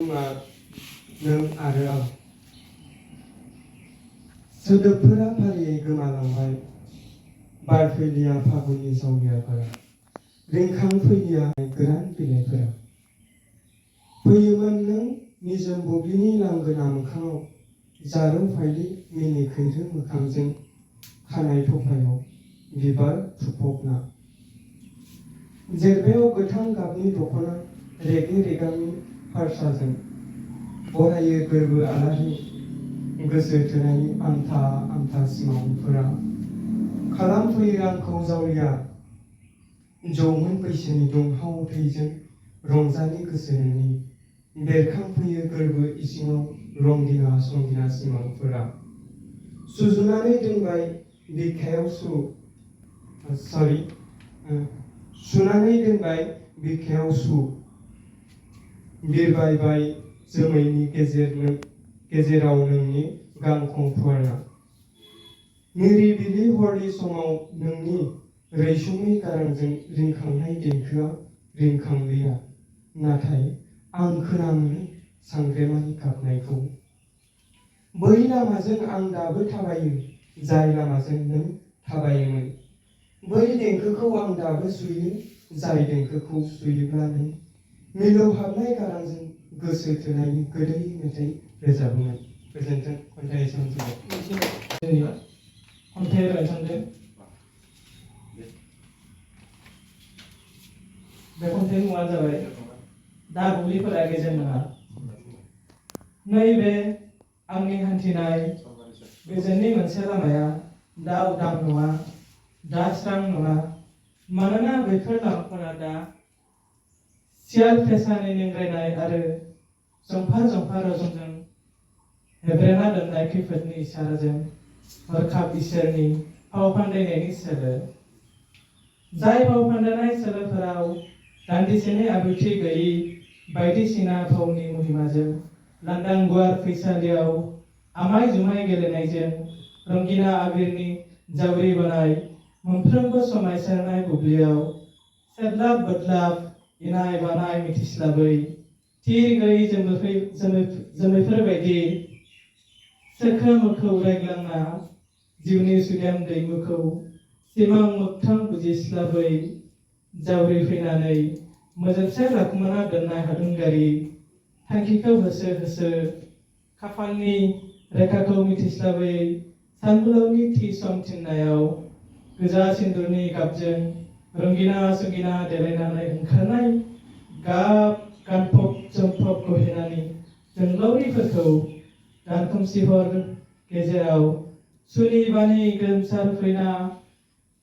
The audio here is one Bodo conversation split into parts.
नों आरो आं सोदोबफोरा फारियै गोमालांबाय। बारफैलिया फागुननि जावलियाफोरा, रिंखांफैलिया गोरान बिलाइफोरा। फैयोमोन नों निजोम बुब्लिनि लांगोना मोखाङाव, जारौ फाइलि मिनि खैरो मोखांजों खानाय थफायाव बिबार थुफबना। जेरबायाव गोथां गाबनि दख'ना रेगे रेगांनि फारसाजों बरायो गोरबो आलारि गोसो थोनायनि आमथा आमथा सिमांफोरा। खालामफैयो आंखौ जावलिया जौमोन बैसोनि दुंहाव थैजों रंजालि गोसो नोंनि। बेरखांफैयो गोरबो इसिङाव रंगिना संगिना सिमांफोरा। सुजुनानै दोनबाय बिखायाव सुनानै दोनबाय बिखायाव बिरबायबाय जोमैनि गेजेराव नोंनि गांखं फुवारना। निरिबिलि हरनि समाव नोंनि रैसुमै गारांजों रिंखांनाय देंखोआ रिंखांलिया, नाथाय आं खोनानो सांग्रेमानि गाबनायखौ। बै लामाजों आं दाबो थाबायो जाय लामाजों नों थाबायोमोन। बै देंखोखौ आं दाबो सुयो जाय देंखोखौ सुयोब्ला नों मिलौहाबनाय गारांजों गोसो थोनायनि गोदै मेथाइ रोजाबोमोन। गोजोन्थों। खन्थाइ सोमजिबाय। खन्थाइ रायखांदों। बे खन्थाइनि मुङा जाबाय दा बुब्लिफोरा गेजेर नङा। नैबे आंनि हान्थिनाय गोजोननि मोनसे लामाया दा उदां नङा, दा स्रां नङा। मानोना बैफोर लामाफोरा दा सियाल फेसानि निंग्रायनाय आरो जंफार जंफार रजनजों हेब्रेना दोननाय खैफोदनि इसाराजों हरखाब इसोरनि फाव फान्दायनायनि सोलो। जाय फाव फान्दायनाय सोलोफोराव दान्दिसेनि आब्रुथि गैयि बायदिसिना फावनि मुहिमाजों लांदां गुवार फैसालियाव आमाय जुमाय गेलेनायजों रंगिना आबिरनि जावरिबोनाय मोनफ्रोमबो समायसारनाय बुब्लियाव सेबलाब बोदलाब इनाय बानाय मिथिस्लाबै थिर गैयै जोमैफोर बायदि सोखो मोखौ रायग्लांना जिउनि सुदेम दैमुखौ सिमां मोगथां बुजिस्लाबै जावरिफैनानै मोजोमसे लाखुमाना दोननाय हादुंगारि थांखिखौ होसो होसो खाफालनि रेखाखौ मिथिस्लाबै सानबोलावनि थि सम थिननायाव गोजा सिन्दुरनि गाबजों रंगिना संगिना देलायनानै ओंखारनाय गाब गानफब जोमफब गहेनानि जोंलावरिफोरखौ दानखोमसि हर गेजेराव सुनि बानि गोमसारफैना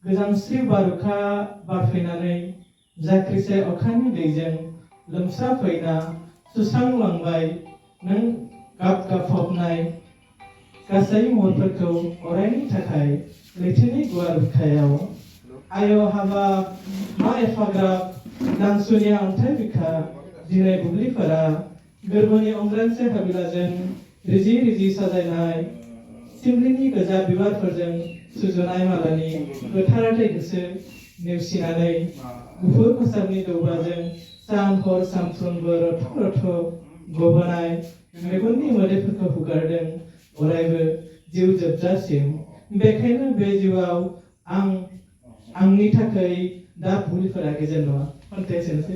गोजांस्रिव बारुखा बारफैनानै जाख्रिसे अखानि दैजों लोमसाफैना सुस्रांलांबाय नों गाब गाबफबनाय गासै महरफोरखौ अरायनि थाखाय लैथोनि गुवार बिखायाव। आय' हाबाब मा एफाग्राब दानसुनिया अन्थाइ बिखा दिनै बुब्लिफोरा गोरबोनि अंग्रानसे हाबिलाजों रिजि रिजि साजायनाय सिमलिनि गोजा बिबारफोरजों सुजुनाय मालानि गोथाराथै गोसो नेवसिनानै गुफुर खसाबनि दौबाजों सान हर सानफ्रोमबो रथ' रथ' गबोनाय मेगननि मोदैफोरखौ हुगारदों अरायबो जिउ जोबजासिम। बेखायनो बे जिउआव आंनि थाखाय दा बुब्लिफोरा गेजेर नङा। खन्थाइ एसेनोसै।